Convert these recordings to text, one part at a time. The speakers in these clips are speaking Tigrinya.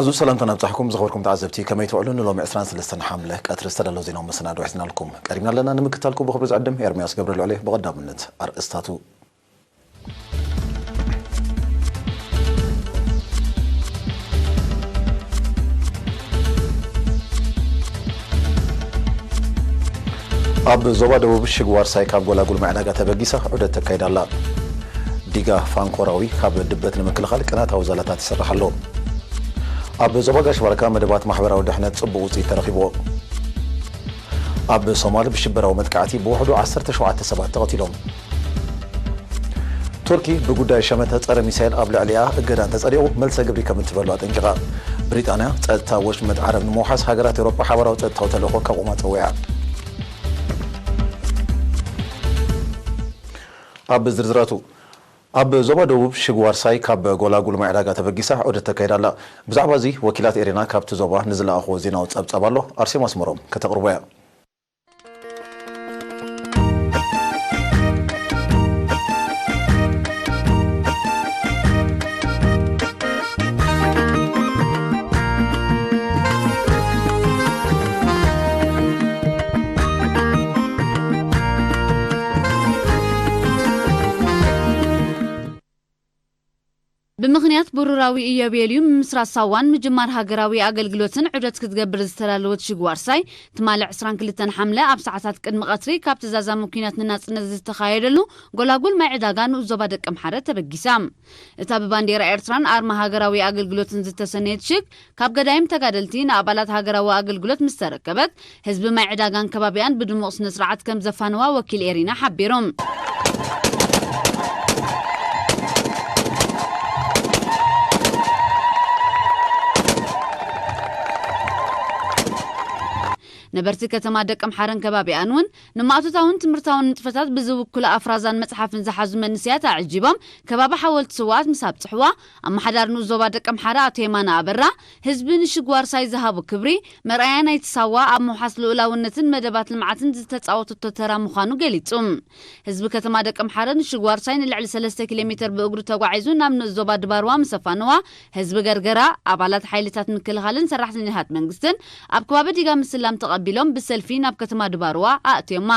እዚ ሰላምታ ናብጻሕኩም ዝኸበርኩም ተዓዘብቲ፣ ከመይ ትውዕሉ? ንሎሚ ዕስራን ሰለስተን ሓምለ ቀትሪ ዝተዳለወ ዜናዊ መሰናዶ ሒዝናልኩም ቀሪብና ኣለና። ንምክታልኩም ብኽብሪ ዝዕድም ኤርምያስ ገብረልዑል እየ። ብቐዳምነት ኣርእስታቱ። ኣብ ዞባ ደቡብ ሽግዋርሳይ ካብ ጎላጉል ማዕዳጋ ተበጊሳ ዑደት ተካይዳ ኣላ። ዲጋ ፋንኮራዊ ካብ ድበት ንምክልኻል ቅናታዊ ዛላታት ይሰርሕ ኣሎ። ኣብ ዞባ ጋሽ ባርካ መደባት ማሕበራዊ ድሕነት ጽቡቕ ውጽኢት ተረኺብዎ። ኣብ ሶማል ብሽበራዊ መጥቃዕቲ ብውሕዱ ዓሰርተ ሸውዓተ ሰባት ተቐቲሎም። ቱርኪ ብጉዳይ ሸመተ ጸረ ሚሳይል ኣብ ልዕሊኣ እገዳ እንተጸዲቑ መልሰ ግብሪ ከም እትበሉ ኣጠንቂቓ። ብሪጣንያ ጸጥታ ወሽመጥ ዓረብ ንምውሓስ ሃገራት ኤውሮጳ ሓባራዊ ጸጥታዊ ተልእኾ ከቑማ ጸዊዓ። ኣብ ዝርዝራቱ። ኣብ ዞባ ደቡብ ሽግዋርሳይ ካብ ጎላጉል ማዕዳጋ ተበጊሳ ዑደት ተካይዳ ኣላ። ብዛዕባ እዚ ወኪላት ኤሬና ካብቲ ዞባ ንዝለኣኽዎ ዜናዊ ጸብጻብ ኣሎ። ኣርሴማ ኣስመሮም ከተቕርቦ እያ። ብምኽንያት ብሩራዊ ኢዮቤልዩ ምምስራት ሳዋን ምጅማር ሃገራዊ ኣገልግሎትን ዑደት ክትገብር ዝተዳለወት ሽግዋርሳይ፣ ትማሊ ዕስራን ክልተን ሓምለ ኣብ ሰዓታት ቅድሚ ቀትሪ ካብቲ ዛዛሚ ኲናት ንናጽነት ዝተኻየደሉ ጎላጉል ማይ ዕዳጋ ንኡስ ዞባ ደቀምሓረ ተበጊሳ። እታ ብባንዴራ ኤርትራን ኣርማ ሃገራዊ ኣገልግሎትን ዝተሰነየት ሽግ፣ ካብ ገዳይም ተጋደልቲ ንኣባላት ሃገራዊ ኣገልግሎት ምስ ተረከበት፣ ህዝቢ ማይ ዕዳጋን ከባቢኣን ብድሙቕ ስነ ስርዓት ከም ዘፋነዋ ወኪል ኤሪና ሓቢሩ። ነበርቲ ከተማ ደቀምሓረን ከባቢኣን እውን ንማእቶታውን ትምህርታውን ንጥፈታት ብዝውክሉ ኣፍራዛን መጽሓፍን ዝሓዙ መንእሰያት ኣዕጂቦም ከባቢ ሓወልቲ ስውኣት ምስ ኣብጽሕዋ፣ ኣመሓዳሪ ንኡስ ዞባ ደቀምሓረ ኣቶ የማነ ኣበራ፣ ህዝቢ ንሽግዋርሳይ ዝሃቦ ክብሪ መርኣያ ናይቲ ሳዋ ኣብ ምውሓስ ልኡላውነትን መደባት ልምዓትን ዝተጻወተቶ ተራ ምዃኑ ገሊጹ። ህዝቢ ከተማ ደቀምሓረ ንሽግዋርሳይ ንልዕሊ ሰለስተ ኪሎ ሜተር ብእግሩ ተጓዒዙ ናብ ንኡስ ዞባ ድባርዋ ምስ ኣፋነዋ፣ ህዝቢ ገርገራ፣ ኣባላት ሓይልታት ምክልኻልን ሰራሕተኛታት መንግስትን ኣብ ከባቢ ዲጋ ምስላም ተቐቢሎም ብሰልፊ ናብ ከተማ ድባርዋ ኣእትዮማ።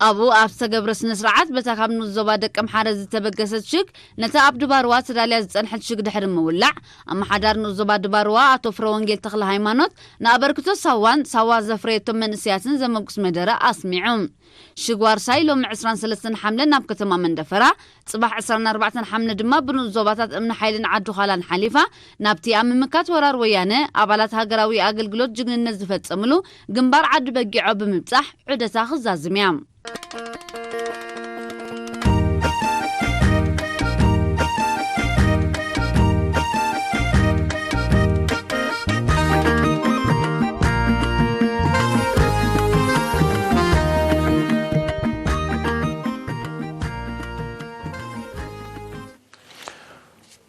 ኣብኡ ኣብ ዝተገብረ ስነ ስርዓት፣ በታ ካብ ንኡስ ዞባ ደቀምሓረ ዝተበገሰት ሽግ፣ ነታ ኣብ ድባርዋ ተዳልያ ዝጸንሐት ሽግ ድሕሪ ምውላዕ፣ ኣመሓዳሪ ንኡስ ዞባ ድባርዋ ኣቶ ፍረወንጌል ተኽለ ሃይማኖት ንኣበርክቶ ሳዋን ሳዋ ዘፍረየቶም መንእሰያትን ዘመጉስ መደረ ኣስሚዑ። ሽግ ዋርሳይ ሎሚ ዕስራን ሰለስተን ሓምለ ናብ ከተማ መንደፈራ፣ ጽባሕ ዕስራን ኣርባዕተን ሓምለ ድማ ብንኡስ ዞባታት እምኒ ሓይልን ዓዲ ዃላን ሓሊፋ፣ ናብቲ ኣብ ምምካት ወራር ወያነ ኣባላት ሃገራዊ ኣገልግሎት ጅግንነት ዝፈጸምሉ ግንባር ዓዲ በጊዖ ብምብጻሕ ዑደታ ክዛዝም እያ።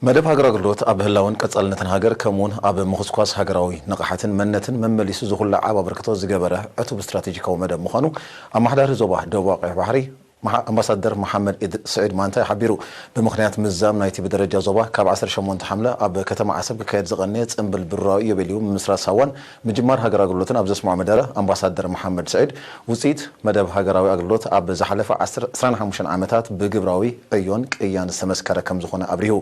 መደብ ሃገር ኣገልግሎት ኣብ ህላወን ቀጻልነትን ሃገር፣ ከምኡውን ኣብ ምኹስኳስ ሃገራዊ ንቕሓትን መንነትን መመሊሱ ዝኹላዕ ዓቢ ኣበርክቶ ዝገበረ ዕቱብ ስትራቴጂካዊ መደብ ምዃኑ ኣመሓዳሪ ዞባ ደቡብ ቀይሕ ባሕሪ፣ መሓ-፣ ኣምባሳደር መሓመድ ኢድ-፣ ስዒድ ማንታይ ሓቢሩ። ብምኽንያት ምዝዛም ናይቲ ብደረጃ ዞባ ካብ ዓሰርተ ሸሞንተ ሓምለ ኣብ ከተማ ዓሰብ ክካየድ ዝቐነየ ጽምብል ብሩራዊ ኢዮቤልዩ ምምስራት ሳዋን ምጅማር ሃገር ኣገልግሎትን ኣብ ዘስምዖ መደረ፣ ኣምባሳደር መሓመድ ስዒድ፣ ውጽኢት መደብ ሃገራዊ ኣገልግሎት ኣብ ዝሓለፈ ዓሰርተ፣ ዕስራን ሓሙሽተን ዓመታት ብግብራዊ ዕዮን ቅያን ዝተመስከረ ከም ዝኾነ ኣብሪሁ።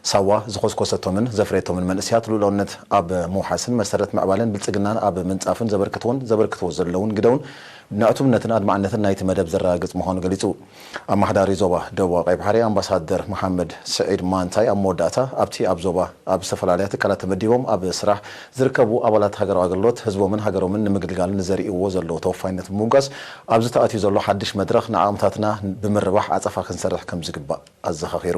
ሳዋ ዝኾስኮሰቶምን ዘፍረየቶምን መንእሰያት ልኡላውነት ኣብ ምውሓስን መሰረት ምዕባለን ብልጽግናን ኣብ ምንጻፍን ዘበርክትዎን ዘበርክትዎ ዘለውን ግደውን ንዕቱብነትን ኣድማዕነትን ናይቲ መደብ ዘረጋግጽ ምዃኑ ገሊጹ። ኣመሓዳሪ ዞባ ደቡብ ቀይ ባሕሪ ኣምባሳደር መሓመድ ስዒድ ማንታይ ኣብ መወዳእታ፣ ኣብቲ ኣብ ዞባ ኣብ ዝተፈላለያ ትካላት ተመዲቦም ኣብ ስራሕ ዝርከቡ ኣባላት ሃገራዊ ኣገልግሎት ህዝቦምን ሃገሮምን ንምግልጋል ንዘርእይዎ ዘለዉ ተወፋይነት ብምምጓስ፣ ኣብዚ ተኣትዩ ዘሎ ሓድሽ መድረኽ ንዓቕምታትና ብምርባሕ ዓጸፋ ክንሰርሕ ከም ዝግባእ ኣዘኻኺሩ።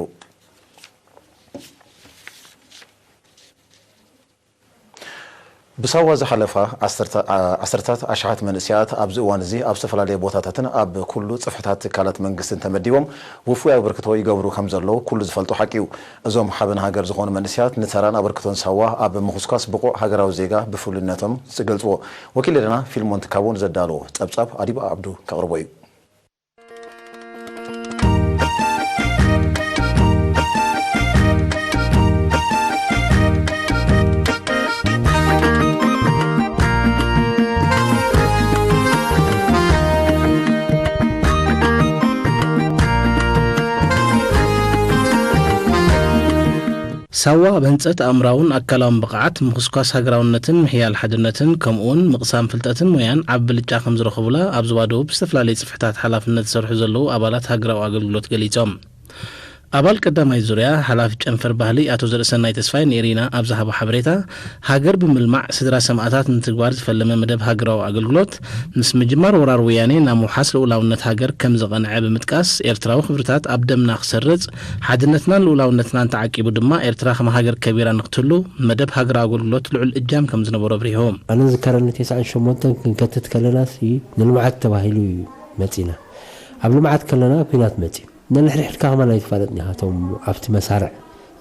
ብሳዋ ዝሓለፋ ዓሰርተ-፣ ዓ-፣ ዓሰርታት ኣሽሓት መንእሰያት ኣብዚ እዋን እዚ ኣብ ዝተፈላለየ ቦታታትን ኣብ ኩሉ ጽፍሕታት ትካላት መንግስትን ተመዲቦም ውፉይ ኣበርክቶ ይገብሩ ከም ዘለዉ ኩሉ ዝፈልጦ ሓቂ እዩ። እዞም ሓበን ሃገር ዝኾኑ መንእሰያት ንተራን ኣበርክቶን ሳዋ ኣብ ምኹስኳስ ብቑዕ ሃገራዊ ዜጋ ብፍሉይነቶም ዝገልጽዎ። ወኪል ዜና ፊልሞን ትካቦ ንዘዳለዎ ጸብጻብ ኣዲባ ዓብዱ ከቕርቦ እዩ። ሳዋ ኣብ ህንጸት ኣእምራውን ኣካላውን ብቕዓት፣ ምኹስኳስ ሃገራውነትን ምሕያል ሓድነትን፣ ከምኡውን ምቕሳም ፍልጠትን ሞያን ዓቢ ብልጫ ከም ዝረኸቡላ ኣብ ዞባ ደቡብ ዝተፈላለዩ ጽፍሕታት ሓላፍነት ዝሰርሑ ዘለዉ ኣባላት ሃገራዊ ኣገልግሎት ገሊጾም። ኣባል ቀዳማይ ዙርያ ሓላፊ ጨንፈር ባህሊ ኣቶ ዘርእሰናይ ተስፋይ ንኤሪና ኣብ ዝሃቦ ሓበሬታ፣ ሃገር ብምልማዕ ስድራ ሰማእታት ንትግባር ዝፈለመ መደብ ሃገራዊ ኣገልግሎት፣ ምስ ምጅማር ወራር ወያኔ ናብ ምውሓስ ልኡላውነት ሃገር ከም ዝቐንዐ ብምጥቃስ፣ ኤርትራዊ ክብርታት ኣብ ደምና ክሰርጽ፣ ሓድነትናን ልኡላውነትናን ተዓቂቡ ድማ ኤርትራ ከም ሃገር ከቢራ ንክትህሉ መደብ ሃገራዊ ኣገልግሎት ልዑል እጃም ከም ዝነበሮ ኣብሪሁ። ኣነ ዝከረኒ ተስዓን ሸሞንተን ክንከትት ከለናሲ ንልምዓት ተባሂሉ እዩ መጺና። ኣብ ልምዓት ከለና ኲናት መጺኡ። ነንሕድሕድካ ከማን ኣይትፋለጥን ኢኻ። እቶም ኣብቲ መሳርዕ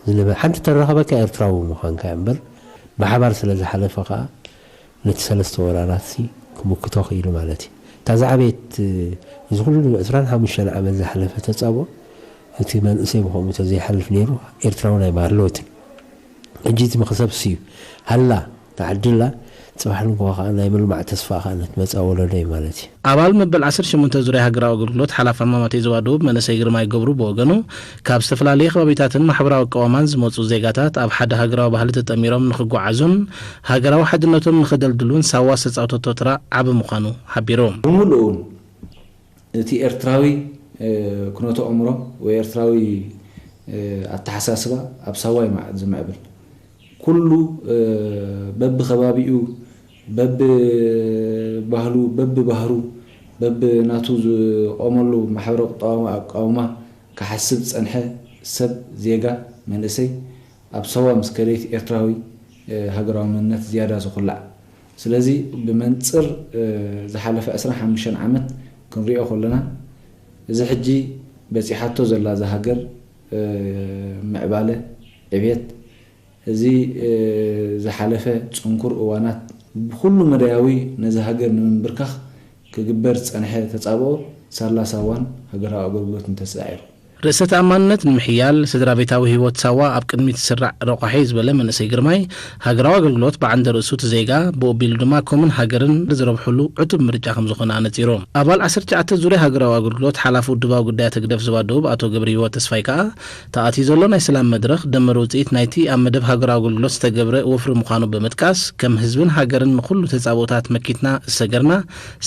ዝነበ ሓንቲ ተረኸበካ ኤርትራዊ ምዃንካ እምበር ብሓባር ስለ ዝሓለፈ ከኣ ነቲ ሰለስተ ወራራትሲ ክምክቶ ክኢሉ ማለት እዩ። እታ ዝዓበየት፣ እዚ ኩሉ ዕስራን ሓሙሽተን ዓመት ዝሓለፈ ተጻብኦ፣ እቲ መንእሰይ ብኸምኡ ተዘይሓልፍ ነይሩ፣ ኤርትራውን ኣይማሃለወትን። ሕጂ እቲ መኽሰብሲ እዩ። ሃላ፣ ተዓድላ፣ ጽባሕ ንግሆ ከኣ ናይ ምልማዕ ተስፋ ከኣ ነቲ መጻኢ ወለዶ እዩ ማለት እዩ። ኣባል መበል ዓሰርተ ሸሞንተ ዙርያ ሃገራዊ ኣገልግሎት ሓላፊ እማማት ዞባ ደቡብ መንእሰይ ግርማይ ገብሩ ብወገኑ፣ ካብ ዝተፈላለየ ከባቢታትን ማሕበራዊ ኣቃውማን ዝመጹ ዜጋታት ኣብ ሓደ ሃገራዊ ባህሊ ተጠሚሮም ንኽጓዓዙን ሃገራዊ ሓድነቶም ንኸደልድሉን ሳዋ ዝተጻወተቶ ተራ ዓቢ ምዃኑ ሓቢሩ። ብምሉኡ እውን እቲ ኤርትራዊ፣ እ፣ ኩነተ ኣእምሮ ወይ ኤርትራዊ፣ እ፣ ኣተሓሳስባ ኣብ ሳዋ እዩ ዝምዕብል። ኩሉ፣ እ፣ በብኸባቢኡ፣ በብባህሉ፣ በብባህሩ፣ በብናቱ ዝቆመሉ ማሕበረ ቁጠባዊ ኣቃውማ ክሓስብ ዝጸንሐ ሰብ፣ ዜጋ፣ መንእሰይ፣ ኣብ ሳዋ ምስ ከደ እቲ ኤርትራዊ፣ እ፣ ሃገራዊ መንነት ዝያዳ ዝኹላዕ። ስለዚ ብመንጽር፣ እ፣ ዝሓለፈ ዕስራን ሓሙሽተን ዓመት ክንሪኦ ከለና፣ እዚ ሕጂ በጺሓቶ ዘላ እዛ ሃገር፣ እ፣ ምዕባለ፣ ዕብየት፣ እዚ፣ እ፣ ዝሓለፈ ጽንኩር እዋናት ብኹሉ መዳያዊ ነዚ ሃገር ንምንብርካኽ ክግበር ዝጸንሐ ተጻብኦ ሳላ ሳዋን ሃገራዊ ኣገልግሎት እንተሰዒሩ። ርእሰ ተኣማንነት ንምሕያል፣ ስድራ ቤታዊ ህይወት ሳዋ ኣብ ቅድሚት ዝስራዕ ረቋሒ እዩ ዝበለ መንእሰይ ግርማይ፣ ሃገራዊ ኣገልግሎት ብዓንደ ርእሱ እቲ ዜጋ፣ ብኡ ኣቢሉ ድማ ኮምን ሃገርን ዝረብሕሉ ዕቱብ ምርጫ ከም ዝኾነ ኣነጺሩ። ኣባል ዓሰርተ ትሽዓተ ዙርያ ሃገራዊ ኣገልግሎት ሓላፊ ውድባዊ ጉዳያት ህግደፍ ዞባ ደቡብ ኣቶ ገብረህይወት ተስፋይ ከኣ፣ ተኣትዩ ዘሎ ናይ ሰላም መድረኽ ደመር ውጽኢት ናይቲ ኣብ መደብ ሃገራዊ ኣገልግሎት ዝተገብረ ወፍሪ ምዃኑ ብምጥቃስ፣ ከም ህዝብን ሃገርን ንኹሉ ተጻብኦታት መኪትና ዝሰገርና፣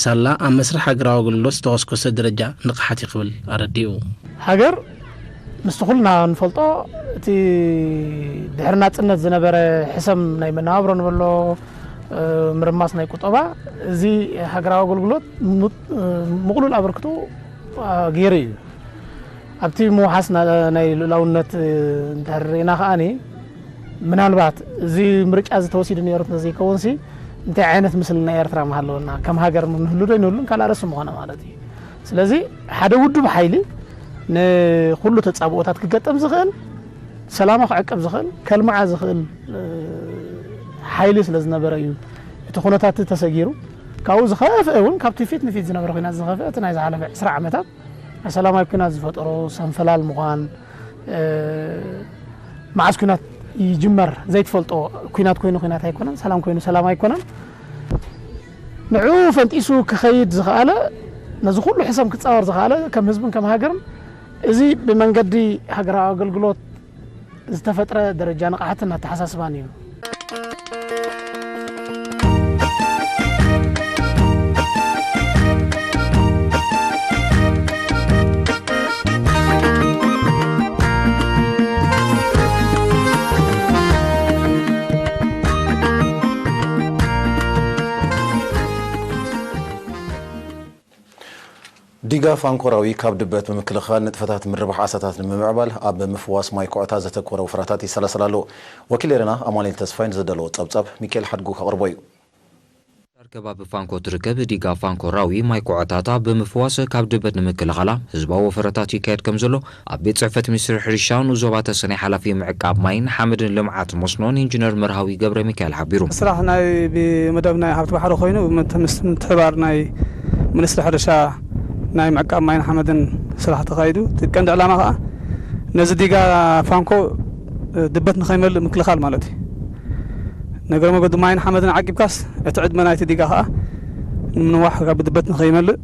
ሳላ ኣብ መስርሕ ሃገራዊ ኣገልግሎት ዝተኾስኮሰ ደረጃ ንቕሓት እዩ ክብል ኣረዲኡ። ሃገር ምስቲ ኩልና ንፈልጦ፣ እቲ ድሕሪ ናጽነት ዝነበረ ሕሰም ናይ መነባብሮ ንበሎ፣ እ፣ ምርማስ ናይ ቁጠባ፣ እዚ ሃገራዊ ኣገልግሎት ሙ-፣ እ፣ ምቕሉል ኣበርክቶ፣ አ፣ ገይሩ እዩ። ኣብቲ ምውሓስ ና-፣ ናይ ልኡላውነት፣ እ፣ እንድሕር ርኢና ከኣኒ፣ ምናልባት እዚ ምርጫ እዚ ተወሲዱ ነይሩ እንተዘይከውንሲ፣ እንታይ ዓይነት ምስሊ ናይ ኤርትራ ምሃለወና? ከም ሃገር ንህሉ ዶ ኣይንህሉን? ካልእ ኣርእስቲ ምኾነ ማለት እዩ። ስለዚ ሓደ ውዱብ ሓይሊ ንኹሉ ተጻብኦታት ክገጠም ዝኽእል፣ ሰላማ ክዕቅብ ዝኽእል፣ ከልምዓ ዝኽእል፣ እ፣ ሓይሊ ስለ ዝነበረ እዩ እቲ ኩነታት ተሰጊሩ። ካብኡ ዝኸፍአ እውን፣ ካብቲ ፊት ንፊት ዝነበረ ኲናት ዝኸፍአ፣ እቲ ናይ ዝሓለፈ ዕስራ ዓመታት ናይ ሰላማዊ ኲናት ዝፈጠሮ ሰንፈላል ምዃን፣ እ፣ መዓስ ኲናት ይጅመር ዘይትፈልጦ፣ ኲናት ኮይኑ ኲናት ኣይኮነን፣ ሰላም ኮይኑ ሰላም ኣይኮነን። ንዕኡ ፈንጢሱ ክኸይድ ዝኸኣለ፣ ነዚ ኩሉ ሕሰም ክጻወር ዝኸኣለ፣ ከም ህዝብን ከም ሃገርን፣ እዚ ብመንገዲ ሃገራዊ ኣገልግሎት ዝተፈጥረ ደረጃ ንቕሓትን ኣተሓሳስባን እዩ። ዲጋ ፋንኮራዊ ካብ ድበት ብምክልኻል ንጥፈታት ምርባሕ ዓሳታት ንምምዕባል ኣብ ምፍዋስ ማይ ኩዕታት ዘተኮረ ወፈራታት ይሰላሰል ኣሎ። ወኪል ኤረና ኣማኑኤል ተስፋይ ንዘዳለዎ ጸብጻብ ሚካኤል ሓድጉ ከቕርቦ እዩ። ዳር ከባቢ ፋንኮ ትርከብ ዲጋ ፋንኮራዊ ማይ ኩዕታታ ብምፍዋስ ካብ ድበት ንምክልኻላ ህዝባዊ ወፈራታት ይካየድ ከም ዘሎ ኣብ ቤት ጽሕፈት ሚኒስትሪ ሕርሻ ንኡስ ዞባ ተሰነይ ሓላፊ ምዕቃብ ማይን ሓመድን ልምዓት መስኖን ኢንጂነር መርሃዊ ገብረ ሚካኤል ሓቢሩ። ስራሕ ናይ ብመደብ ናይ ሃብቲ ባሕሪ ኮይኑ፣ ብምት-፣ ምስ ምትሕባር ናይ ሚኒስትሪ ሕርሻ ናይ ምዕቃብ ማይን ሓመድን ስራሕ ተኻይዱ። እቲ ቀንዲ ዕላማ ከዓ ነዚ ዲጋ ፋንኮ ድበት ንኸይመልእ ምክልኻል ማለት እዩ። ነገረ መገዱ ማይን ሓመድን ዓቂብካስ፣ እቲ ዕድመ ናይቲ ዲጋ ከዓ ንምንዋሕ ካብ ድበት ንኸይመልእ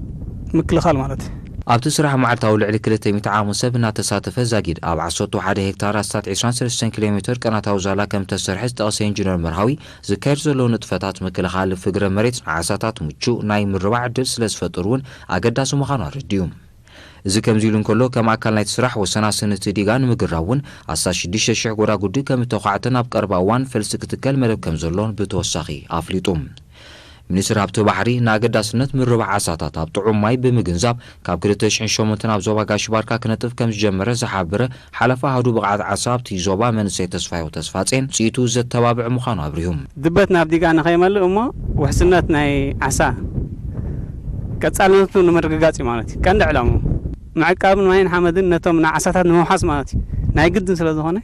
ምክልኻል ማለት እዩ። ኣብቲ ስራሕ መዓልታዊ ልዕሊ ክልተ ሚእቲ ዓሙ ሰብ እናተሳተፈ ዛጊድ ኣብ ዓሰርተ ሓደ ሄክታር ኣስታት ዕስራን ሰለስተን ኪሎ ሜትር ቀናታዊ ዛላ ከም ተሰርሐ ዝጠቐሰ ኢንጂነር መርሃዊ፣ ዝካየድ ዘሎ ንጥፈታት ምክልኻል ፍግረ መሬት ንዓሳታት ምቹእ ናይ ምርባዕ ዕድል ስለ ዝፈጥር እውን ኣገዳሲ ምዃኑ ኣረዲኡ። እዚ ከምዚ ኢሉ እንከሎ፣ ከም ኣካል ናይቲ ስራሕ ወሰናስን እቲ ዲጋ ንምግራብ እውን ኣስታት ሽዱሽተ ሽሕ ጎዳጉዲ ከም እተዃዕተን ኣብ ቀረባ እዋን ፈልሲ ክትከል መደብ ከም ዘሎን ብተወሳኺ ኣፍሊጡ። ሚኒስትር ሃብቲ ባሕሪ ንኣገዳስነት ምርባሕ ዓሳታት ኣብ ጥዑም ማይ ብምግንዛብ፣ ካብ ክልተ ሽሕን ሸሞንተን ኣብ ዞባ ጋሽ ባርካ ክነጥፍ ከም ዝጀመረ ዝሓበረ ሓላፊ ኣሃዱ ብቕዓት ዓሳ ኣብቲ ዞባ መንእሰይ ተስፋዮ ተስፋጼን ውፅኢቱ ዘተባብዕ ምዃኑ ኣብሪሁ። ድበት ናብ ዲጋ ንኸይመልእ እሞ ውሕስነት ናይ ዓሳ ቀጻልነቱ ንምርግጋጽ እዩ ማለት እዩ ቀንዲ ዕላምኡ። ምዕቃብ ማይን ሓመድን ነቶም ንዓሳታት ንምውሓስ ማለት እዩ። ናይ ግድን ስለ ዝኾነ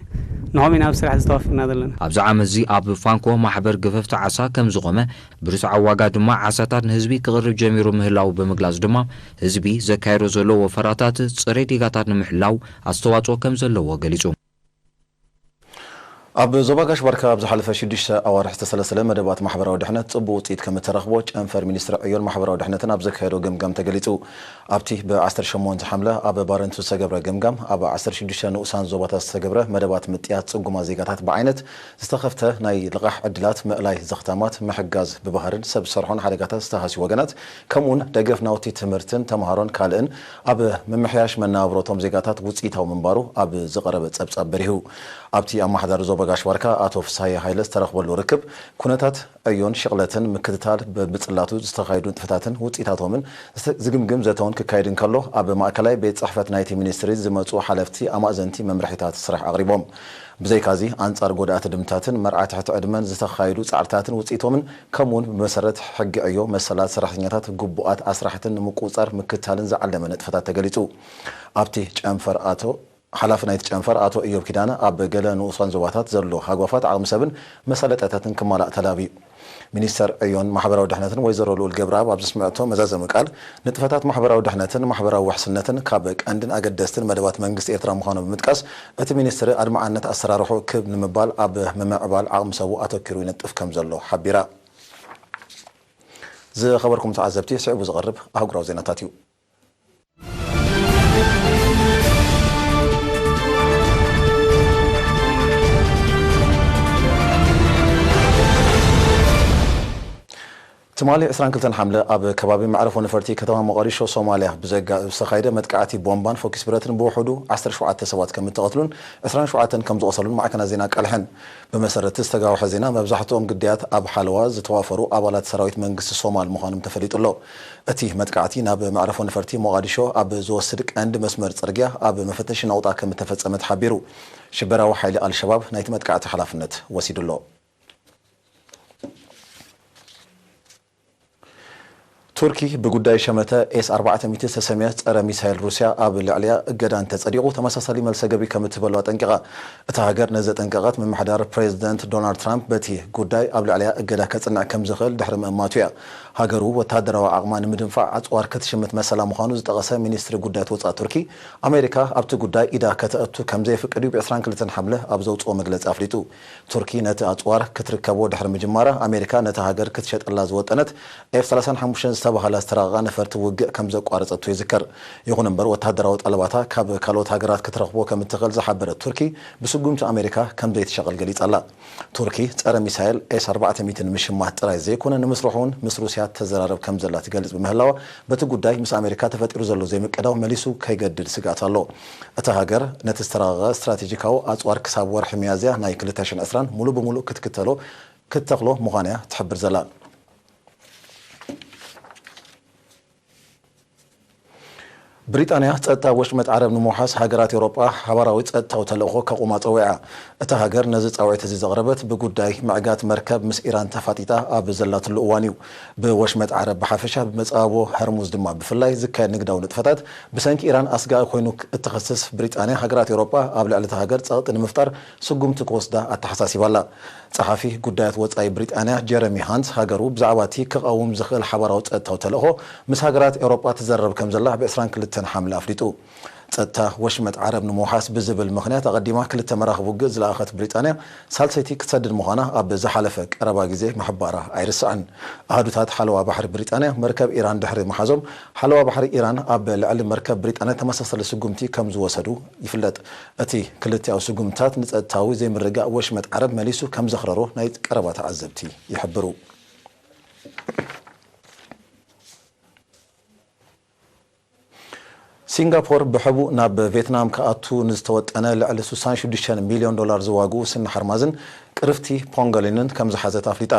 ንኸምኡ ኢና ኣብ ስራሕ ዝተዋፈርና ዘለና። ኣብዚ ዓመት እዚ ኣብ ፋንኮ ማሕበር ገፈፍቲ ዓሳ ከም ዝኾመ፣ ብርትዓዊ ዋጋ ድማ ዓሳታት ንህዝቢ ክቕርብ ጀሚሩ ምህላዉ ብምግላጽ ድማ፣ ህዝቢ ዘካየዶ ዘሎ ወፈራታት ጽሬት ዲጋታት ንምሕላው ኣስተዋጽኦ ከም ዘለዎ ገሊጹ። ኣብ ዞባ ጋሽ ባርካ ኣብ ዝሓለፈ ሽዱሽተ ኣዋርሕ ዝተሰለሰለ መደባት ማሕበራዊ ድሕነት ጽቡቕ ውጽኢት ከም እተረኽቦ ጨንፈር ሚኒስትሪ ዕዮን ማሕበራዊ ድሕነትን ኣብ ዘካየዶ ገምጋም ተገሊጹ። ኣብቲ ብ ዓሰርተ ሸሞንተ ሓምለ ኣብ ባረንቱ ዝተገብረ ገምጋም፣ ኣብ ዓሰርተ ሽዱሽተ ንኡሳን ዞባታት ዝተገብረ መደባት ምጥያስ ጽጉማት ዜጋታት ብዓይነት ዝተኸፍተ ናይ ልቓሕ ዕድላት፣ ምእላይ ዘኽታማት፣ ምሕጋዝ ብባህርን ሰብ ዝሰርሖን ሓደጋታት ዝተሃስዩ ወገናት፣ ከምኡውን ደገፍ ናውቲ ትምህርትን ተምሃሮን ካልእን ኣብ ምምሕያሽ መነባብሮቶም ዜጋታት ውጽኢታዊ ምንባሩ ኣብ ዝቐረበ ጸብጻብ በሪሁ። ኣብቲ ኣመሓዳሪ ዞባ ጋሽ ባርካ ኣቶ ፍስሃየ ሃይለ ዝተረኽበሉ ርክብ፣ ኩነታት ዕዮን ሽቕለትን ምክትታል ብምጽላቱ ዝተኻየዱ ንጥፈታትን ውጽኢታቶምን ዝተ-፣ ዝግምግም ዘተውን ክካየድ እንከሎ፣ ኣብ ማእከላይ ቤት ጽሕፈት ናይቲ ሚኒስትሪ ዝመጹ ሓለፍቲ ኣማእዘንቲ መምርሒታት ስራሕ ኣቕሪቦም። ብዘይካዚ፣ ኣንጻር ጎዳእቲ ድምታትን መርዓ ትሕቲ ዕድመን ዝተኻየዱ ጻዕርታትን ውጽኢቶምን፣ ከምኡውን ብመሰረት ሕጊ ዕዮ መሰላት ሰራሕተኛታት ግቡኣት ኣስራሕትን ንምቁጽጻር ምክትታልን ዝዓለመ ንጥፈታት ተገሊጹ። ኣብቲ ጨንፈር ኣቶ፣ ሓላፊ ናይቲ ጨንፈር ኣቶ እዮብ ኪዳነ፣ ኣብ ገለ ንኡሳን ዞባታት ዘሎ ሃጓፋት ዓቕሚ ሰብን መሳለጥያታትን ክማላእ ተላብዩ። ሚኒስተር ዕዮን ማሕበራዊ ድሕነትን ወይዘሮ ልኡል ገብረኣብ ኣብ ዘስምዐቶ መዛዘሚ ቃል፣ ንጥፈታት ማሕበራዊ ድሕነትን ማሕበራዊ ውሕስነትን ካብ ቀንድን ኣገደስትን መደባት መንግስቲ ኤርትራ ምዃኑ ብምጥቃስ፣ እቲ ሚኒስትሪ ኣድማዕነት ኣሰራርሑ ክብ ንምባል ኣብ ምምዕባል ዓቕሚ ሰቡ ኣተኪሩ ይነጥፍ ከም ዘሎ ሓቢራ። ዝኸበርኩም ተዓዘብቲ፣ ስዒቡ ዝቐርብ ኣህጉራዊ ዜናታት እዩ። ትማሊ ዕስራን ክልተን ሓምለ ኣብ ከባቢ መዕረፎ ነፈርቲ ከተማ ሞቓዲሾ ሶማልያ ብዘጋ-፣ ዝተኻየደ መጥቃዕቲ ቦምባን ፎኪስ ብረትን ብውሑዱ ዓሰርተ ሸውዓተ ሰባት ከም እተቐትሉን ዕስራን ሸውዓተን ከም ዝቖሰሉን ማዕከናት ዜና ኣቃልሐን። ብመሰረት ዝተጋውሐ ዜና፣ መብዛሕትኦም ግዳያት ኣብ ሓለዋ ዝተዋፈሩ ኣባላት ሰራዊት መንግስቲ ሶማል ምዃኖም ተፈሊጡ ኣሎ። እቲ መጥቃዕቲ ናብ መዕረፎ ነፈርቲ ሞቓዲሾ ኣብ ዝወስድ ቀንዲ መስመር ጽርግያ ኣብ መፈተሺ ነቑጣ ከም እተፈጸመ ተሓቢሩ። ሽበራዊ ሓይሊ ኣልሸባብ ናይቲ መጥቃዕቲ ሓላፍነት ወሲዱ ኣሎ። ቱርኪ ብጉዳይ ሸመተ ኤስ ኣርባዕተ ሚእቲ ዝተሰምየ ጸረ ሚሳይል ሩስያ ኣብ ልዕሊኣ እገዳ እንተጸዲቑ ተመሳሳሊ መልሰ ገቢ ከም እትህበሉ ኣጠንቂቓ። እታ ሃገር ነዚ ዘጠንቀቐት ምምሕዳር ፕሬዚደንት ዶናልድ ትራምፕ በቲ ጉዳይ ኣብ ልዕሊኣ እገዳ ከጽንዕ ከም ዝኽእል ድሕሪ ምእማቱ እያ። ሃገሩ ወተሃደራዊ ዓቕማ ንምድንፋዕ ኣጽዋር ክትሽምት መሰላ ምዃኑ ዝጠቐሰ ሚኒስትሪ ጉዳያት ወጻኢ ቱርኪ፣ ኣሜሪካ ኣብቲ ጉዳይ ኢዳ ከተእቱ ከም ዘየፍቅድ እዩ ብ ዕስራን ክልተን ሓምለ ኣብ ዘውጽኦ መግለጺ ኣፍሊጡ። ቱርኪ ነቲ ኣጽዋር ክትርከቦ ድሕሪ ምጅማራ፣ ኣሜሪካ ነታ ሃገር ክትሸጠላ ዝወጠነት ኤፍ ሰላሳን ሓሙሽተን ዝተባህላ ዝተራቐቓ ነፈርቲ ውግእ ከም ዘቋረጸቶ ይዝከር። ይኹን እምበር፣ ወተሃደራዊ ጠለባታ ካብ ካልኦት ሃገራት ክትረኽቦ ከም እትኽእል ዝሓበረት ቱርኪ፣ ብስጉምቲ ኣሜሪካ ከም ዘይትሸቕል ገሊጻ ኣላ። ቱርኪ ጸረ ሚሳይል ኤስ ኣርባዕተ ሚእቲ ንምሽማት ጥራይ ዘይኮነ፣ ንምስርሑ እውን ምስ ሩስያ ተዘራርብ ከም ዘላ ትገልጽ ብምህላዋ፣ በቲ ጉዳይ ምስ ኣሜሪካ ተፈጢሩ ዘሎ ዘይምቅዳው መሊሱ ከይገድድ ስግኣት ኣሎ። እታ ሃገር ነቲ ዝተራቐቐ ስትራቴጂካዊ ኣጽዋር ክሳብ ወርሒ ሚያዝያ ናይ ክልተ ሽሕን ዕስራን ሙሉእ ብሙሉእ ክትክተሎ፣ ክትተኽሎ ምዃና እያ ትሕብር ዘላ። ብሪጣንያ ጸጥታ ወሽመጥ ዓረብ ንምውሓስ ሃገራት ኤውሮጳ ሓባራዊ ጸጥታዊ ተልእኾ ከቑማ ጸዊዓ። እታ ሃገር ነዚ ጻውዒት እዚ ዘቕረበት ብጉዳይ ምዕጋት መርከብ ምስ ኢራን ተፋጢጣ ኣብ ዘላትሉ እዋን እዩ። ብወሽመጥ ዓረብ ብሓፈሻ ብመጻብቦ ሀርሙዝ ድማ ብፍላይ ዝካየድ ንግዳዊ ንጥፈታት ብሰንኪ ኢራን ኣስጋኢ ኮይኑ እትኸስስ ብሪጣንያ፣ ሃገራት ኤውሮጳ ኣብ ልዕሊ እታ ሃገር ጸቕጢ ንምፍጣር ስጉምቲ ክወስዳ ኣተሓሳሲባ ኣላ። ጸሓፊ ጉዳያት ወጻኢ ብሪጣንያ ጀረሚ ሃንት ሃገሩ ብዛዕባ እቲ ክቐውም ዝኽእል ሓባራዊ ጸጥታዊ ተልእኾ ምስ ሃገራት ኤውሮጳ ትዘረብ ከም ዘላ ብ ዕስራን ክልተን ሓምለ ኣፍሊጡ። ጸጥታ ወሽመጥ ዓረብ ንምውሓስ ብዝብል ምኽንያት ኣቐዲማ ክልተ መራኽብ ውግእ ዝለኣኸት ብሪጣንያ ሳልሰይቲ ክትሰድድ ምዃና ኣብ ዝሓለፈ ቀረባ ግዜ ምሕባራ ኣይርስዕን። ኣሃዱታት ሓለዋ ባሕሪ ብሪጣንያ መርከብ ኢራን ድሕሪ ምሓዞም ሓለዋ ባሕሪ ኢራን ኣብ ልዕሊ መርከብ ብሪጣንያ ተመሳሳሊ ስጉምቲ ከም ዝወሰዱ ይፍለጥ። እቲ ክልቲኣዊ ስጉምትታት ንጸጥታዊ ዘይምርግጋእ ወሽመጥ ዓረብ መሊሱ ከም ዘኽረሮ ናይ ቀረባ ተዓዘብቲ ይሕብሩ። ሲንጋፖር ብሕቡእ ናብ ቬትናም ክኣቱ ንዝተወጠነ ልዕሊ ስሳን ሽዱሽተን ሚልዮን ዶላር ዝዋግኡ ስኒ ሓርማዝን ቅርፍቲ ፖንጎሊንን ከም ዝሓዘት ኣፍሊጣ።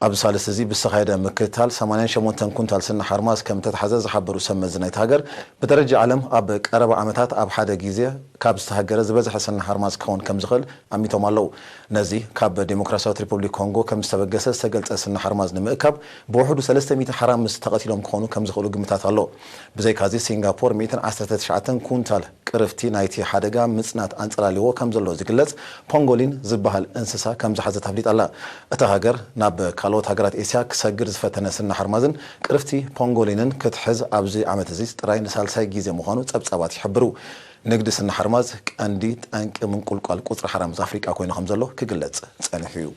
ኣብዚ ሳልስቲ እዚ ብዝተኻየደ ምክትታል ሰማንያን ሸሞንተን ኩንታል ስኒ ሓርማዝ ከም እተታሕዘ ዝሓበሩ ሰብ መዚ ናይቲ ሃገር፣ ብደረጃ ዓለም ኣብ ቀረባ ዓመታት ኣብ ሓደ ግዜ ካብ ዝተሃገረ ዝበዝሐ ስኒ ሓርማዝ ክኸውን ከም ዝኽእል ኣሚቶም ኣለዉ። ነዚ ካብ ዴሞክራሲያዊት ሪፑብሊክ ኮንጎ ከም ዝተበገሰ ዝተገልጸ ስኒ ሓርማዝ ንምእካብ ብውሕዱ ሰለስተ ሚእቲ ሓራምዝ ተቐቲሎም ክኾኑ ከም ዝኽእሉ ግምታት ኣሎ። ብዘይካዚ ሲንጋፖር ሚእትን ዓሰርተ ትሽዓተን ኩንታል ቅርፍቲ ናይቲ ሓደጋ ምጽናት ኣንጸላልዎ ከም ዘሎ ዝግለጽ ፖንጎሊን ዝበሃል እንስሳ ከም ዝሓዘት ኣፍሊጣ ኣላ። እታ ሃገር ናብ ካልኦት ሃገራት ኤስያ ክሰግር ዝፈተነ ስኒ ሓርማዝን ቅርፍቲ ፖንጎሊንን ክትሕዝ ኣብዚ ዓመት እዚ ጥራይ ንሳልሳይ ግዜ ምዃኑ ጸብጻባት ይሕብሩ። ንግዲ ስኒ ሓርማዝ ቀንዲ ጠንቂ ምንቁልቋል ቁጽሪ ሓራምዝ ኣፍሪቃ ኮይኑ ከም ዘሎ ክግለጽ ጸኒሑ እዩ።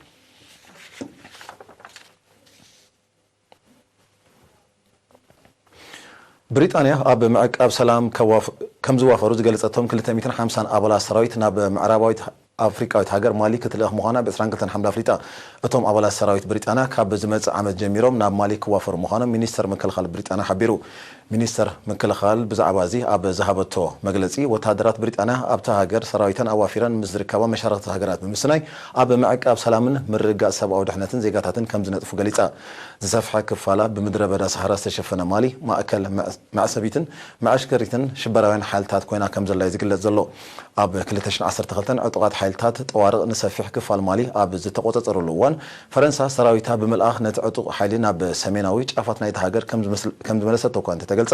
ብሪጣንያ ኣብ ምዕቃብ ሰላም ከዋፍ-፣ ከም ዝዋፈሩ ዝገለጸቶም ክልተ ሚእትን ሓምሳን ኣባላት ሰራዊት ናብ ምዕራባዊት ኣፍሪቃዊት ሃገር ማሊ ክትልእኽ ምዃና ብ ዕስራን ክልተን ሓምለ ኣፍሊጣ። እቶም ኣባላት ሰራዊት ብሪጣንያ ካብ ዝመጽእ ዓመት ጀሚሮም ናብ ማሊ ክዋፈሩ ምዃኖም ሚኒስተር ምክልኻል ብሪጣንያ ሓቢሩ። ሚኒስተር ምክልኻል ብዛዕባ እዚ ኣብ ዝሃበቶ መግለጺ፣ ወተሃደራት ብሪጣንያ ኣብታ ሃገር ሰራዊተን ኣዋፊረን ምስ ዝርከባ መሻርኽቲ ሃገራት ብምስናይ ኣብ ምዕቃብ ሰላምን ምርግጋጽ ሰብኣዊ ድሕነትን ዜጋታትን ከም ዝነጥፉ ገሊጻ። ዝሰፍሐ ክፋላ ብምድረ በዳ ሰሃራ ዝተሸፈነ ማሊ ማእከል መዕ-፣ መዕሰቢትን መዐሽከሪትን ሽበራውያን ሓይልታት ኮይና ከም ዘላ እዩ ዝግለጽ ዘሎ። ኣብ ክልተ ሽሕን ዓሰርተ ክልተን ዕጡቓት ሓይልታት ጠዋርቕ ንሰፊሕ ክፋል ማሊ ኣብ ዝተቖጸጸሩሉ እዋን፣ ፈረንሳ ሰራዊታ ብምልኣኽ ነቲ ዕጡቕ ሓይሊ ናብ ሰሜናዊ ጫፋት ናይቲ ሃገር ከም ዝመስል-፣ ከም ዝመለሰቶ እኳ እንተተገልጸ፣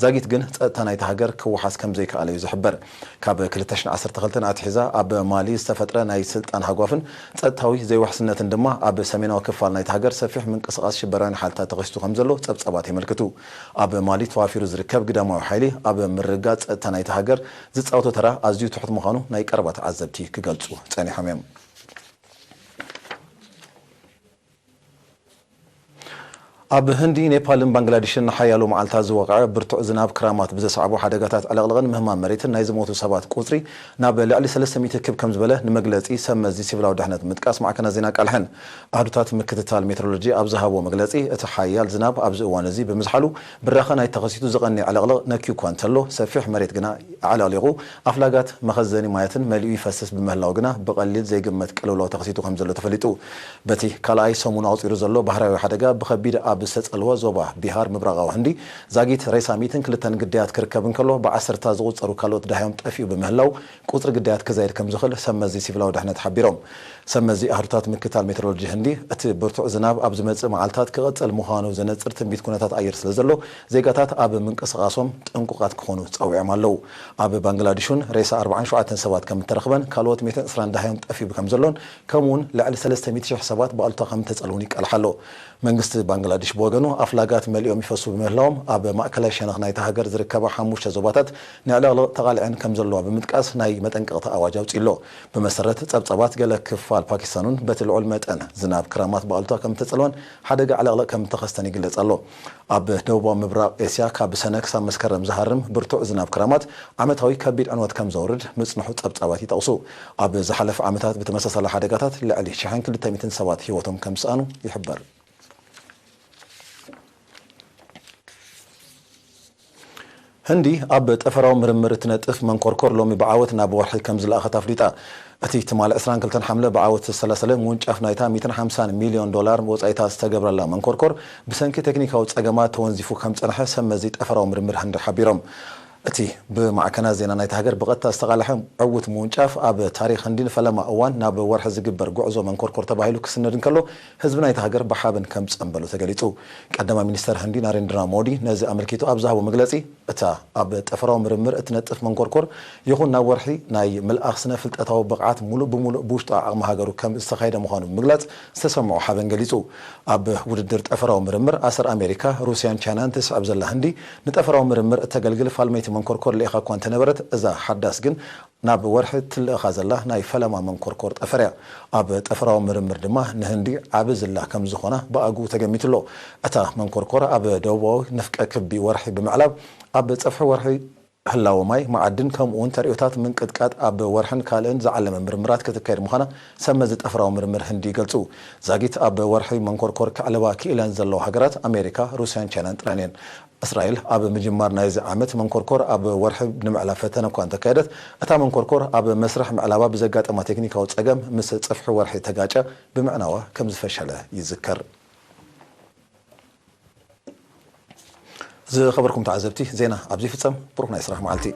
ዛጊት ግን ጸጥታ ናይቲ ሃገር ክወሓስ ከም ዘይከኣለ እዩ ዝሕበር። ካብ ክልተ ሽሕን ዓሰርተ ክልተን ኣትሒዛ ኣብ ማሊ ዝተፈጥረ ናይ ስልጣን ሃጓፍን ጸጥታዊ ዘይውሕስነትን ድማ ኣብ ሰሜናዊ ክፋል ናይቲ ሃገር ሰፊሕ ምንቅስቓስ ሽበራውያን ሓይልታት ተኸሲቱ ከም ዘሎ ጸብጻባት የመልክቱ። ኣብ ማሊ ተዋፊሩ ዝርከብ ግዳማዊ ሓይሊ ኣብ ምርግጋጽ ጸጥታ ናይቲ ሃገር ዝጻወቶ ተራ ኣዝዩ ትሑት ምዃኑ ናይ ቀረባ ተዓዘብቲ ክገልጹ ጸኒሖም እዮም። ኣብ ህንዲ፣ ኔፓልን ባንግላዴሽን ንሓያሎ መዓልታት ዝወቕዐ ብርቱዕ ዝናብ ክራማት ብዘስዓቦ ሓደጋታት ዕልቕልቕን ምህማም መሬትን ናይ ዝሞቱ ሰባት ቁጽሪ ናብ ልዕሊ ሰለስተ ሚእቲ ክብ ከም ዝበለ ንመግለጺ ሰብ መዚ ሲቪላዊ ድሕነት ምጥቃስ ማዕከናት ዜና ኣቃልሐን። ኣሃዱታት ምክትታል ሜትሮሎጂ ኣብ ዝሃብዎ መግለጺ፣ እቲ ሓያል ዝናብ ኣብዚ እዋን እዚ ብምዝሓሉ ብራኸ ናይ ተኸሲቱ ዝቐንየ ዕልቕልቕ ነክዩ እኳ እንተሎ፣ ሰፊሕ መሬት ግና ኣዕለቕሊቑ ኣፍላጋት መኸዘኒ ማያትን መሊኡ ይፈስስ ብምህላው ግና ብቐሊል ዘይግመት ቅልውላው ተኸሲቱ ከም ዘሎ ተፈሊጡ። በቲ ካልኣይ ሰሙኑ ኣቑጺሩ ዘሎ ባህርያዊ ሓደጋ ብኸቢድ ኣብ ዝተጸልወ ዞባ ቢሃር ምብራቓዊ ህንዲ ዛጊት ሬሳ ሚእትን ክልተን ግዳያት ክርከብ እንከሎ ብዓሰርታ ዝቑጸሩ ካልኦት ደሃዮም ጠፊኡ ብምህላው ቁጽሪ ግዳያት ክዛይድ ከም ዝኽእል ሰብ መዚ ሲቪላዊ ድሕነት ሓቢሮም። ሰብ መዚ ኣህዱታት ምክታል ሜትሮሎጂ ህንዲ እቲ ብርቱዕ ዝናብ ኣብ ዝመጽእ መዓልታት ክቕጽል ምዃኑ ዘነጽር ትንቢት ኩነታት ኣየር ስለ ዘሎ ዜጋታት ኣብ ምንቅስቓሶም ጥንቁቓት ክኾኑ ጸዊዖም ኣለዉ። ኣብ ባንግላዴሽ እውን ሬሳ ኣርባዓን ሸውዓተን ሰባት ከም እተረኽበን ካልኦት ሚእትን ዕስራን ደሃዮም ጠፊኡ ከም ዘሎን ከምኡውን ልዕሊ ሰለስተ ሚእቲ ሽሕ ሰባት ብኣሉታ ከም እተጸልዉን ይቃልሕ ኣሎ። መንግስቲ ባንግላዴሽ ብወገኑ ኣፍላጋት መሊኦም ይፈሱ ብምህላዎም ኣብ ማእከላይ ሸነኽ ናይታ ሃገር ዝርከባ ሓሙሽተ ዞባታት ንዕልቕልቕ ተቓሊዐን ከም ዘለዋ ብምጥቃስ ናይ መጠንቀቕታ ኣዋጅ ኣውጺኡ ኣሎ። ብመሰረት ጸብጻባት ገለ ክፋል ፓኪስታን እውን በቲ ልዑል መጠን ዝናብ ክራማት ብኣሉታ ከም እተጸልወን ሓደጋ ዕልቕልቕ ከም እተኸስተን ይግለጽ ኣሎ። ኣብ ደቡባዊ ምብራቕ ኤስያ ካብ ሰነ ክሳብ መስከረም ዝሃርም ብርቱዕ ዝናብ ክራማት ዓመታዊ ከቢድ ዕንወት ከም ዘውርድ ምጽንሑ ጸብጻባት ይጠቕሱ። ኣብ ዝሓለፈ ዓመታት ብተመሳሳሊ ሓደጋታት ልዕሊ ሽሕን ክልተ ሚእትን ሰባት ህይወቶም ከም ዝሰኣኑ ይሕበር። ህንዲ ኣብ ጠፈራዊ ምርምር እትነጥፍ መንኮርኮር ሎሚ ብዓወት ናብ ወርሒ ከም ዝለኣኸት ኣፍሊጣ። እቲ ትማሊ ዕስራን ክልተን ሓምለ ብዓወት ዝተሰላሰለ ምውንጫፍ ናይታ ሚእትን ሓምሳን ሚልዮን ዶላር ወጻኢታት ዝተገብረላ መንኮርኮር ብሰንኪ ቴክኒካዊ ጸገማት ተወንዚፉ ከም ጸንሐ ሰብ መዚ ጠፈራዊ ምርምር ህንዲ ሓቢሮም። እቲ ብማዕከናት ዜና ናይታ ሃገር ብቐጥታ ዝተቓልሐ ዕዉት ምውንጫፍ ኣብ ታሪኽ ህንዲ ንፈለማ እዋን ናብ ወርሒ ዝግበር ጉዕዞ መንኮርኮር ተባሂሉ ክስነድ እንከሎ ህዝቢ ናይታ ሃገር ብሓበን ከም ጸንበሉ ተገሊጹ። ቀዳማይ ሚኒስተር ህንዲ ናሬንድራ ሞዲ ነዚ ኣመልኪቱ ኣብ ዝሃቦ መግለጺ፣ እታ ኣብ ጠፈራዊ ምርምር እትነጥፍ መንኮርኮር ይኹን ናብ ወርሒ ናይ ምልኣኽ ስነ ፍልጠታዊ ብቕዓት ሙሉእ ብሙሉእ ብውሽጣዊ ዓቕሚ ሃገሩ ከም ዝተኻየደ ምዃኑ ብምግላጽ ዝተሰምዖ ሓበን ገሊጹ። ኣብ ውድድር ጠፈራዊ ምርምር ኣሰር ኣሜሪካ፣ ሩስያን ቻይናን ትስዕብ ዘላ ህንዲ ንጠፈራዊ ምርምር እተገልግል ፋልመይቲ መንኮርኮር ልኢኻ እኳ እንተነበረት፣ እዛ ሓዳስ ግን ናብ ወርሒ ትልእኻ ዘላ ናይ ፈለማ መንኮርኮር ጠፈር እያ። ኣብ ጠፈራዊ ምርምር ድማ ንህንዲ ዓቢ ዝላ ከም ዝኾና ብኣግኡ ተገሚቱ ኣሎ። እታ መንኮርኮር ኣብ ደቡባዊ ንፍቀ ክቢ ወርሒ ብምዕላብ፣ ኣብ ጸፍሒ ወርሒ ህላወ ማይ፣ መዓድን፣ ከምኡ እውን ተርእዮታት ምንቅጥቃጥ ኣብ ወርሕን ካልእን ዝዓለመ ምርምራት ክትካየድ ምዃና ሰብ መዚ ጠፈራዊ ምርምር ህንዲ ይገልጹ። ዛጊት ኣብ ወርሒ መንኮርኮር ከዕልባ ክኢለን ዘለዋ ሃገራት ኣሜሪካ፣ ሩስያን ቻይናን ጥራይን እየን። እስራኤል ኣብ ምጅማር ናይዚ ዓመት መንኮርኮር ኣብ ወርሒ ንምዕላብ ፈተነ እኳ እንተካየደት፣ እታ መንኮርኮር ኣብ መስርሕ ምዕላባ ብዘጋጠማ ቴክኒካዊ ጸገም ምስ ጸፍሒ ወርሒ ተጋጨ ብምዕናዋ ከም ዝፈሸለ ይዝከር። ዝኸበርኩም ተዓዘብቲ፣ ዜና ኣብዚ ይፍጸም። ብሩኽ ናይ ስራሕ መዓልቲ።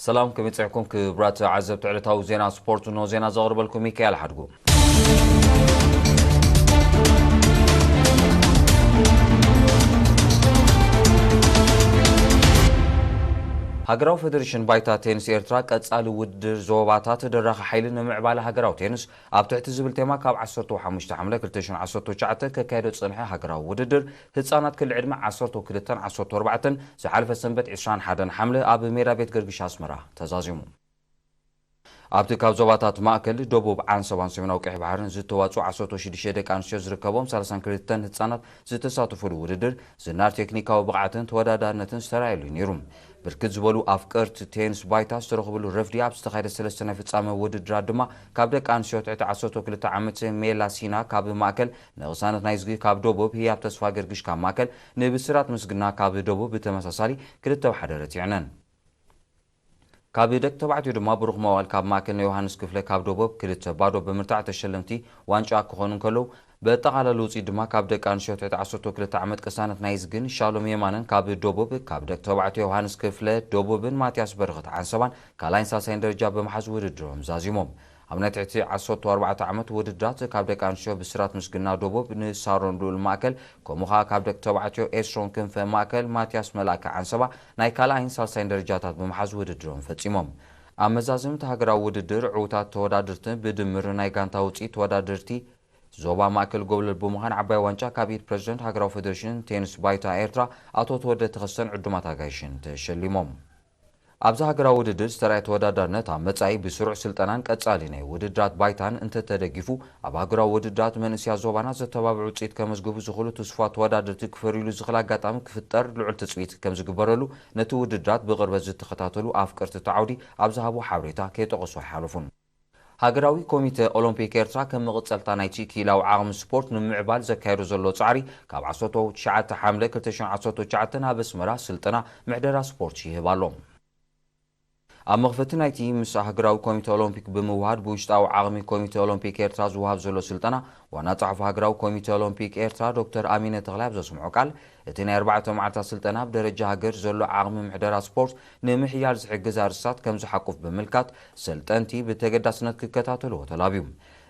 ሰላም፣ ከመይ ጸኒሕኩም ክቡራት ዓዘብቲ ዕለታዊ ዜና ስፖርት? እንሆ ዜና ዘቕርበልኩም ሚካኤል ሓድጉ። ሃገራዊ ፌደሬሽን ባይታ ቴኒስ ኤርትራ ቀጻሊ ውድድር ዞባታት ደራኺ ሓይሊ ንምዕባለ ሃገራዊ ቴኒስ ኣብ ትሕቲ ዝብል ቴማ ካብ ዓሰርተ ሓሙሽተ ሓምለ ክልተ ሽሕን ዓሰርተ ትሽዓተን ከካየዶ ዝጸንሐ ሃገራዊ ውድድር ህጻናት ክሊ ዕድመ ዓሰርተ ክልተን ዓሰርተ ኣርባዕተን ዝሓለፈ ሰንበት ዕስራን ሓደን ሓምለ ኣብ ሜዳ ቤት ገርግሽ ኣስመራ ተዛዚሙ። ኣብቲ ካብ ዞባታት ማእከል፣ ደቡብ፣ ዓንሰባን ሰሜናዊ ቀይሕ ባሕርን ዝተዋጽኡ ዓሰርተ ሽዱሽተ ደቂ ኣንስትዮ ዝርከቦም ሰላሳን ክልተን ህጻናት ዝተሳተፉሉ ውድድር ዝናር ቴክኒካዊ ብቕዓትን ተወዳዳርነትን ዝተራእየሉ እዩ ነይሩ። ብርክት ዝበሉ ኣፍቀርቲ ቴኒስ ባይታ ዝተረኽብሉ ረፍዲ ኣብ ዝተኻየደ ሰለስተ ናይ ፍጻመ ውድድራት ድማ ካብ ደቂ ኣንስትዮ ትሕቲ ዓሰርተ ክልተ ዓመት ሜላ ሲና ካብ ማእከል፣ ንቕሳነት ናይዝጊ ካብ ደቡብ፣ ህያብ ተስፋ ገርግሽ ካብ ማእከል፣ ንብስራት ምስግና ካብ ደቡብ ብተመሳሳሊ ክልተ ብሓደ ረቲዕነን። ካብ ደቂ ተባዕትዮ ድማ ብሩኽ መዋል ካብ ማእከል ንዮሃንስ ክፍለ ካብ ደቡብ ክልተ ባዶ ብምርታዕ ተሸለምቲ ዋንጫ ክኾኑ እንከለዉ፣ በጠቓላሊ ውፅኢት ድማ ካብ ደቂ ኣንስትዮ ትሕቲ ዓሰርተ ክልተ ዓመት ቅሳነት ናይዝግን ሻሎም የማነን ካብ ደቡብ፣ ካብ ደቂ ተባዕትዮ ዮሃንስ ክፍለ ደቡብን ማትያስ በረኸት ዓንሰባን ካልኣይን ሳልሳይን ደረጃ ብምሓዝ ውድድሮም ዛዚሞም። ኣብ ናይ ትሕቲ ዓሰርተ ኣርባዕተ ዓመት ውድድራት ካብ ደቂ ኣንስትዮ ብስራት ምስግና ደቡብ ንሳሮን ልኡል ማእከል፣ ከምኡ ኸኣ ካብ ደቂ ተባዕትዮ ኤስሮን ክንፈ ማእከል ማትያስ መልኣከ ዓንሰባ ናይ ካልኣይን ሳልሳይን ደረጃታት ብምሓዝ ውድድሮም ፈጺሞም። ኣብ መዛዘምቲ ሃገራዊ ውድድር ዕዉታት ተወዳደርትን ብድምር ናይ ጋንታ ውጽኢት ተወዳደርቲ ዞባ ማእከል ጎብለል ብምዃን ዓባይ ዋንጫ ካብ ኢድ ፕረዚደንት ሃገራዊ ፌደሬሽን ቴኒስ ባይታ ኤርትራ ኣቶ ተወልደ ተኸስተን ዕዱማት ኣጋይሽን ተሸሊሞም። ኣብዚ ሃገራዊ ውድድር ዝተራእየ ተወዳዳርነት ኣብ መጻኢ ብስሩዕ ስልጠናን ቀጻሊ ናይ ውድድራት ባይታን እንተተደጊፉ፣ ኣብ ሃገራዊ ውድድራት መንእስያት ዞባና ዘተባብዑ ውጽኢት ከመዝግቡ ዝኽእሉ ትሱፋት ተወዳደርቲ ክፈርዩሉ ዝኽእል ኣጋጣሚ ክፍጠር ልዑል ትጽቢት ከም ዝግበረሉ ነቲ ውድድራት ብቕርበት ዝተኸታተሉ ኣፍቀርቲ እቲ ዓውዲ ኣብ ዝሃብዎ ሓበሬታ ከይጠቐሱ ኣይሓለፉን። ሃገራዊ ኮሚተ ኦሎምፒክ ኤርትራ ከም መቐጸልታ ናይቲ ክኢላዊ ዓቕሚ ስፖርት ንምምዕባል ዘካየዶ ዘሎ ጻዕሪ ካብ ዓሰርተ ትሽዓተ ሓምለ ክልተ ሽሕን ዓሰርተ ትሽዓተን ኣብ ኣስመራ ስልጠና ምሕደራ ስፖርት ይህብ ኣሎ። ኣብ መኽፈቲ ናይቲ ምስ ሃገራዊ ኮሚተ ኦሎምፒክ ብምውሃድ ብውሽጣዊ ዓቕሚ ኮሚተ ኦሎምፒክ ኤርትራ ዝወሃብ ዘሎ ስልጠና ዋና ጸሓፊ ሃገራዊ ኮሚተ ኦሎምፒክ ኤርትራ ዶክተር ኣሚነ ተኽላይ ኣብ ዘስምዖ ቃል፣ እቲ ናይ ኣርባዕተ መዓልታት ስልጠና ብደረጃ ሃገር ዘሎ ዓቕሚ ምሕደራ ስፖርት ንምሕያል ዝሕግዝ ኣርእስታት ከም ዝሓቁፍ ብምምልካት፣ ሰልጠንቲ ብተገዳስነት ክከታተልዎ ተላብዩ።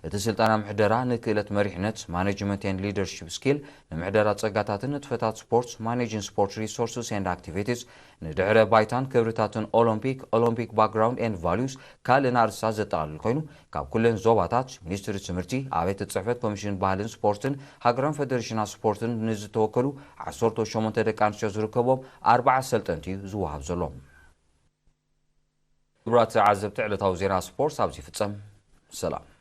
እቲ ስልጠና ምሕደራ ንክእለት መሪሕነት፣ ማኔጅመንት ኤንድ ሊደርሺፕ ስኪል፣ ንምሕደራ ጸጋታትን ንጥፈታት ስፖርት፣ ማኔጂንግ ስፖርት ሪሶርስስ ኤንድ ኣክቲቪቲስ፣ ንድሕረ ባይታን ክብርታትን ኦሎምፒክ፣ ኦሎምፒክ ባክግራውንድ ኤንድ ቫሉዩስ፣ ካልእን ኣርእስታት ዘጠቓልል ኮይኑ፣ ካብ ኩለን ዞባታት፣ ሚኒስትሪ ትምህርቲ፣ ኣብያተ ጽሕፈት ኮሚሽን ባህልን ስፖርትን፣ ሃገራዊ ፌደሬሽናት ስፖርትን ንዝተወከሉ ዓሰርተ ሸሞንተ ደቂ ኣንስትዮ ዝርከቦም ኣርባዓ ሰልጠንቲ እዩ ዝወሃብ ዘሎ። ክቡራት ተዓዘብቲ፣ ዕለታዊ ዜና ስፖርት ኣብዚ ይፍጸም። ሰላም።